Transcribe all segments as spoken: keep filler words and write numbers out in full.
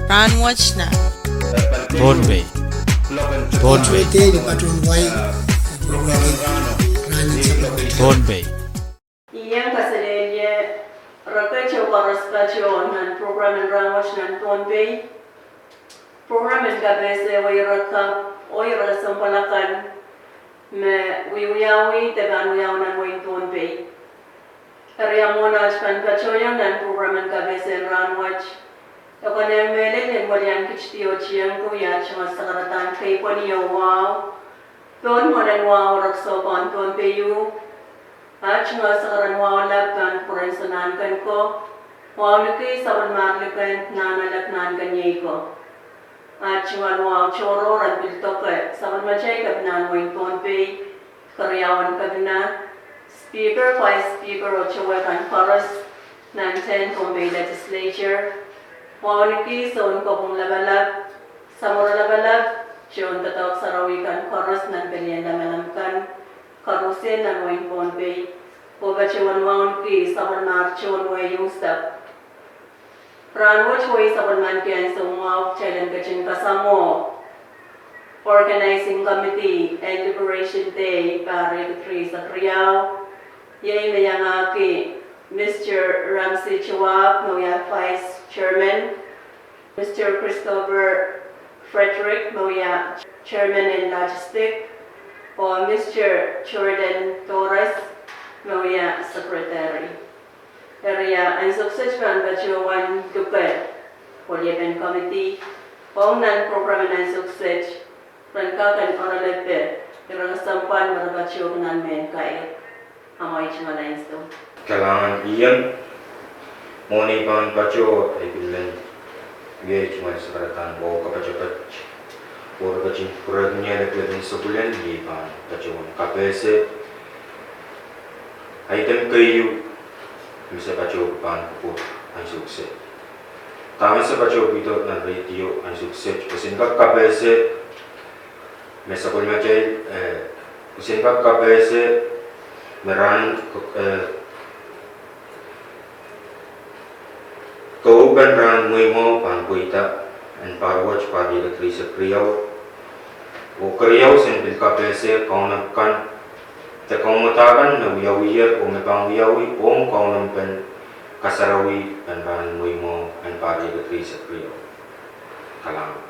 Rahnwet nan Pohnpei. Pohnpei. Pohnpei. Iang kaselehlie rehn kitail koaros patohwan nan program en Rahnwet nan Pohnpei. Program en kapehse wei rehn kitail, oh ire kesempwal akan me wiewiawi de pahn wiawi nan wehin Pohnpei. Eri ia mwomwen aht pahn patohwan nan program en kapehse en rahnwet, e konehng mehlel en welian kitidi oh tiengki aht tungoal sakaradahn keipweni oh wahu pohn mwoalen wahu ire kesempwal pohn Pohnpei. Aht tungoal sakaradahn wahu lap pahn pwurehng soangen nahnken ko, wahu ni kis sapwellimatail kan nan alap nahnken iei ko. Aht tungoal wahu tohrohr en pil doke sapwellimatail kepina nan wehin Pohnpei, keriaun kepina, Speaker, Vice Speaker oh towe kan koaros nan ten Pohnpei Legislature, wahu ni kis soun kopwung lapalap, samworo lapalap, tohn doadoahk sarawi kan koaros nan pelien lamalam kan, koaruhsie nan wehin Pohnpei, oh patohwan wahu ni kis sapwellimatail tohn wehi unsek. Rahnwet wei sapwellimen kihong soumwahu kitail en ketin kasamwo Organizing Committee en Liberation Day pahr riekid rieisek riau. Iei me iangahki Mister Ramsey Chouab me wia Vice Chairman, Mister Christopher Frederick me wia Chairman en Logistic, oh Mister Jordan Torres me wia Secretary. Eri ia ansou kiset pahn patohwan luke oh liepen committee, ong nan program en ansou kiset, ren kak en oaralehpe ire kesempwal me re patohwan nan mehn kair. Amwail tungoal ansou. Kalahngan iang, mwohn ei pahn patohwan, I pil men wia tungoal sakaradahn wahu kapatapat, oh re ketin pwurehng ni alap en sukuhl en ei pahn patohwan kapehse. Item keieu me se patohwan pahn kupwur ansou kiset. Dahme se patohwan pidok nan radio ansou kiset, pwe sen kak kapehse me sapwellimatail, eh, pwe sen kak kapehse me rahn, eh, kawehwehpen rahn mweimwahu pahn pweida en pahr wet pahr riekid rieisek riau. Oh keriau sen pil kapehse kaunopada kan de kaumwadahkan me wiawiher oh me pahn wiawi ong kaunopen kasarawi en rahn mweimwahu en pahr riekid rieisek riau. Kalahngan.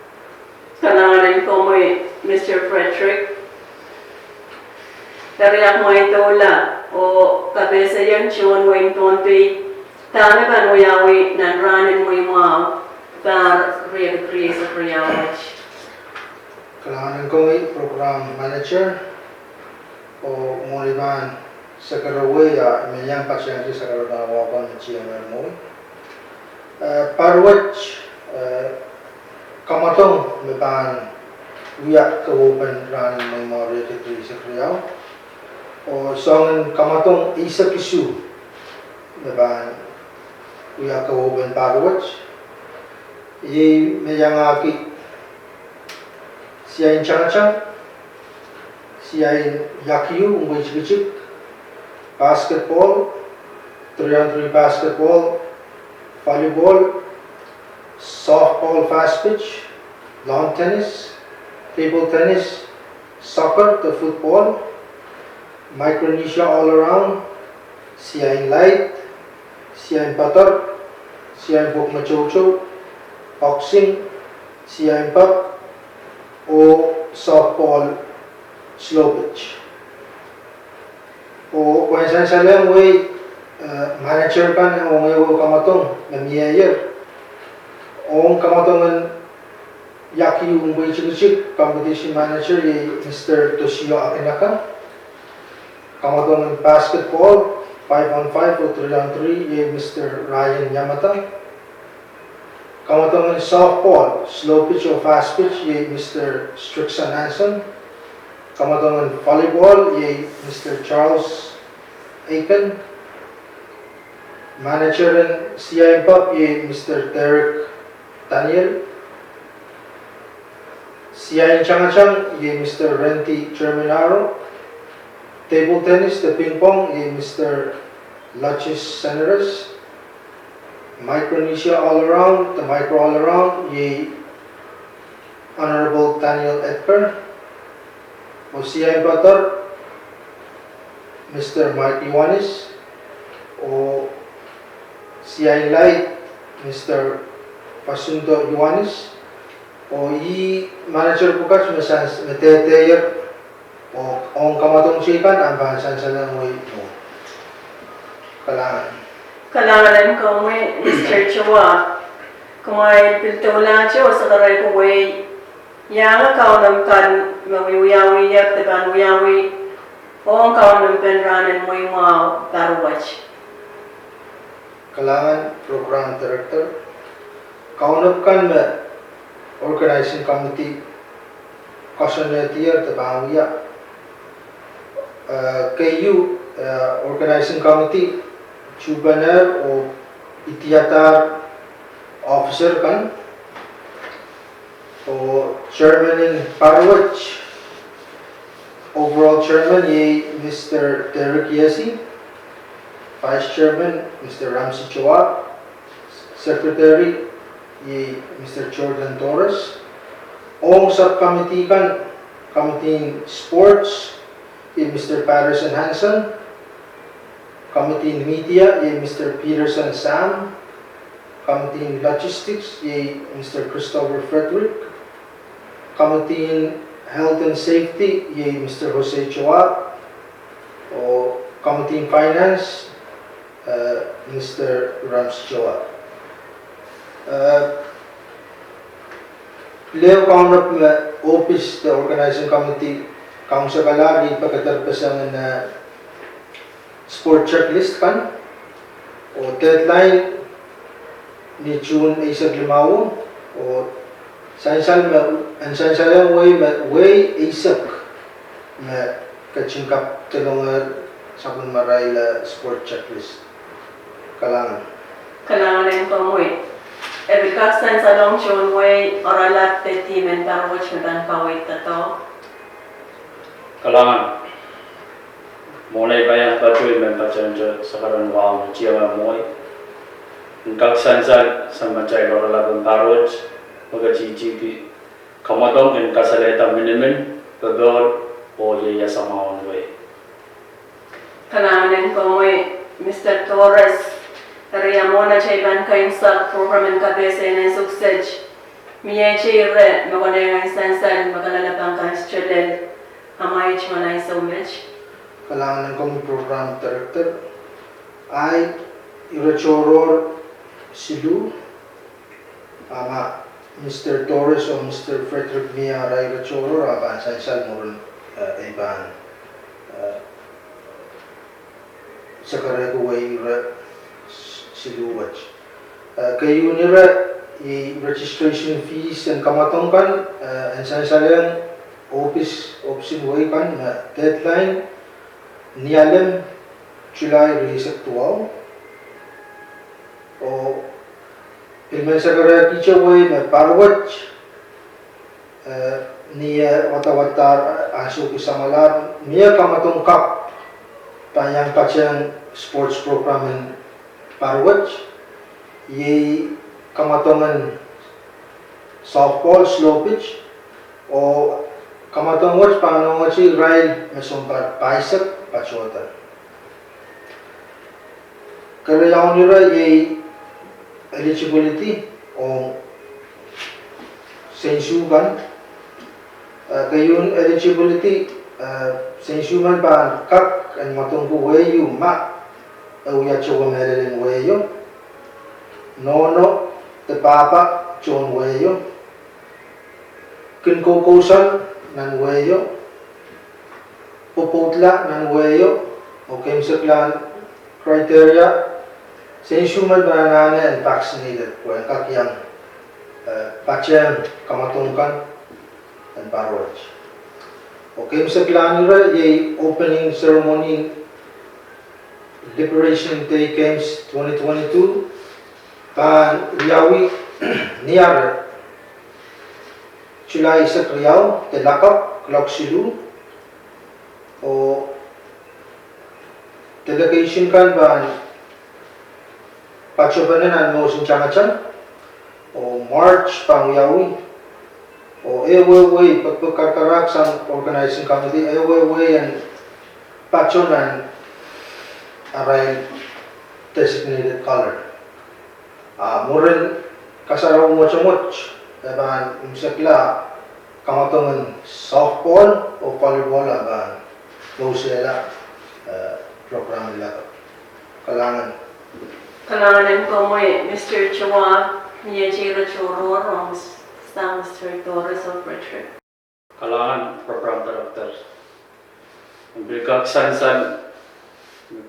Kalahngan en komwi, Mister Frederick. Eri ia mwein doula oh kapehse iang tohn wehin Pohnpei dahme pahn wiawi nan rahn en mweimwahu pahr riekid rieisek riau wet. Kalahngan en komwi Program Manager, oh mwohn ei pahn sekerewei ah me iang patehng sakaradahn wahu kan me tiengehr mwohn. Eh, pahr wet, eh, kamwadong me pahn wia kawehwehpen rahn en mweimwahu riekid rieisek riau. Oh soangen kamwadong eisek isuh me pahn wia kawehwehpen pahr wet. Iei me iangahki siain tangatang, siain iakiu, mpweitikitik, basketball, three on three basketball, volleyball, softball, fast pitch, lawn tennis, table tennis, soccer de football, Micronesia all around, siain laid, siain poader, siain pwuhk me toutou, boxing, siain pak, oh softball, slow pitch. Oh pwehn sansalehng wehi, eh, manager kan ong ehuehu kamwadong me mieier. Ong kamwadong en iakiu, mpweitikitik, competition manager iei Mister Tosio Akinaka. Kamwadong en basketball, five on five oh three on three iei Mister Ryan Yamada. Kamwadong en softball, slow pitch oh fast pitch iei Mister Strickson Anson. Kamwadong en volleyball iei Mister Charles Aiken. Manager en siain pak iei Mister Derek Daniel. Siain tangatang iei Mister Randy Germinaro. Table tennis de ping pong iei Mister Lachis Seneres. Micronesia All Around, the Micro All Around, iei Honorable Daniel Edgar, oh Siain Poader, Mister Mike Ioanis, oh Siain Laid, Mister Fasundo Ioanis, oh ih manager pwukat me sans-, me dehdehier, oh ong kamwadong teikan, ahpw pahn sansalehng wehi mwo. Kalahngan. Kalahngan en komwi, Mister Chua. Kumwail pil doulahte oh sakaraiuhki wehi iang kaunohn kan me wiawiher de pahn wiawi ong kaunopin rahn en wehi mwahu pahr wet. Kalahngan, Program Director. Kaunop kan me Organizing Committee koasoanehdier de pahn wia. Eh, keieu, eh, Organizing Committee, tuhpene oh idiadahr officer kan, oh Chairman en pahr wet, overall Chairman, iei Mister Derek Yesi, Vice Chairman, Mister Ramsey Joab, Secretary, iei Mister Jordan Torres, ong subcommittee kan, Committee en Sports, iei Mister Patterson Hanson, Committee en Media, iei Mister Peterson Sam, Committee en Logistics, iei Mister Christopher Frederick, Committee en Health and Safety, iei Mister Jose Joab, oh Committee en Finance, eh, Mister Rams Joab. Eh, leo kaunop me ohpis de Organizing Committee kaunsekala ih pekeder peseng en, eh, sport checklist kan, oh deadline ni June eisek limau, oh sansal me, en sansalehng wehi me wehi eisek me ketin kak delongehr sapwellimarail sport checklist. Kalahngan. Kalahngan en komwi. E pil kak sansalong tohn wehi oaralap de dihp en pahr wet me pahn kaweid doadoahk. Kalahngan. Mwohn ei paiang patohwan me patehngte sakaradahn wahu me tiengehng mwohi en kak sansal sang matail oaralap en pahr wet me ketitihki kamwadong en kasalehda minimin, popohl, oh ieias mwahu en wehi. Kalahngan en komwi, Mister Torres. Eri ia mwohn atail pahn keimwsek program en kapehse en ansou kiset, mie eite ire me konehng en sansal me kalelapak kan sitolel, amwail tungoal ansou met. Kalahngan en komwi Program Director. Ahi ire tohrohr siluh, a ma Mister Torres oh Mister Frederick mie arail ire tohrohr, a pahn sansal mwurin, eh, ei pahn, eh, sakaraiuhki wehi ire s-, siluh wet. Eh, keieun ire, iei registration fees en kamwadong kan, eh, en sansalehng ohpis, ohpisin wehi kan, me deadline ni Alem, July rieisek duwau. Oh pil men sakaraiuhkihte wehi me pahr wet, eh, ni eh wadawadahr ansou kis samwalahr, mie kamwadong kapw pahn iang patehng sports program en pahr wet, iei kamwadong en softball, slow pitch, oh kamwadong wet pahn ongete irail me sounpar pahisek patohda. Keriaun ire iei eligibility ong sensu kan. Eh, keieun eligibility, eh, sensu men pahn kak en mwadongki wehio ma e wia towe mehlel en wehio, nohno de pahpa tohn wehio, kin koukousoan nan wehio, pwopwoudla nan wehio, oh keimwseklahn criteria, sensu men pahn anahne en vaccinated pwe en kak iang, eh, patehng kamwadong kan en pahr wet. Oh keimwseklahn ire iei opening ceremony Liberation Day Games twenty twenty-two pahn wiawi ni Arehnga, July eisek riau, de lakapw kuloak siluh, oh delegation kan pahn patopene nan mousin tangatang, oh March pahn wiawi, oh ehuehu wehi, pekpek karakarahk sang organizing committee, ehuehu wehi en pato nan arail designated color. Ah, mwurin kasarawi mwotomwot, e pahn imwisekla kamwadong en softball oh volleyball a pahn mousehla, eh, program en lakapw. Kalahngan. Kalahngan en komwi, Mister Chua, mie ire tohrohr ong sang Mister Doris oh Frederick. Kalahngan, Program Director. Pil kak sansal,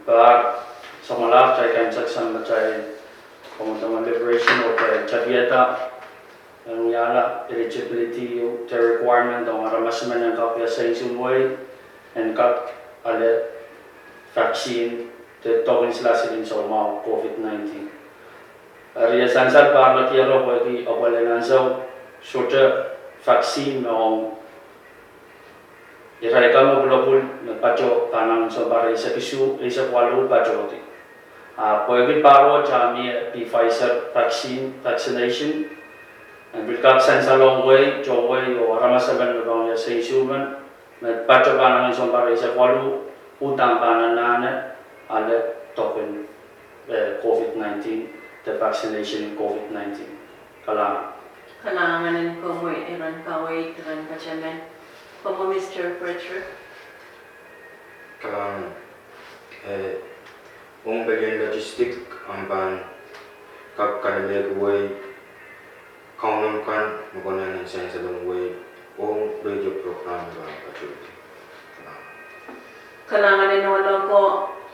pahr samwalahro atail kan section me atail kamwadong en deliberation oh atail tapihada, en wiahla eligibility, de requirement ong aramas emen en kak wia seinsuwed wehi, en kak ale vaccine, de doken silasil en soumwahu COVID nineteen. Eri e sansal pahr me diaro pwehki apwal en ansou, sohte vaccine ong irail kan me pwulopwul me pato pahnangin sounpar eisek isuh, eisek waluh patohdi. Ah, pwehki pahr wet a mie Pfizer vaccine, vaccination, en pil kak sansal ong wehi, tohn wehi oh aramas emen me pahn wia seinsuwed men, me pato pahnangin sounpar eisek waluh, uhdahn pahn anahne ale doken, eh, COVID nineteen, de vaccination en COVID nineteen. Kalahngan. Kalahngan en komwi iren kaweid, iren ketemen. Komwi, Mister Frederick. Kalahngan. Eh, ong pelien logistic, ahmw pahn kak kalelehki wehi kaunen kan me konehng en sansalong wehi ong radio program me pahn patohdi. Kalahngan. Kalahngan en ohl oko,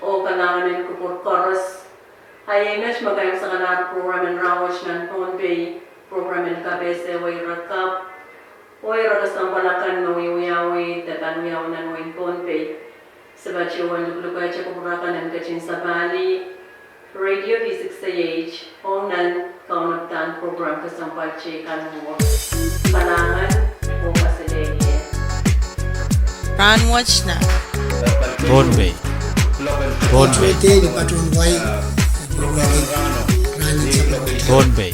oh kalahngan en kupwur koaros. A iei met me kaimwisekala program en rahnwet nan Pohnpei, program en kapehse wehi rakapw, oh ire kesempwal akan me wiewiawi de pahn wiawi nan wehin Pohnpei. Se patohwan luklukehte kupwur akan en ketin sapahl radio V six A H, ong nan kaunopdahn program kesempwal teikan mwo. Kalahngan, oh kaselehlie. Rahnwet nan Pohnpei. Pohnpei. Pohnpei. Pohnpei.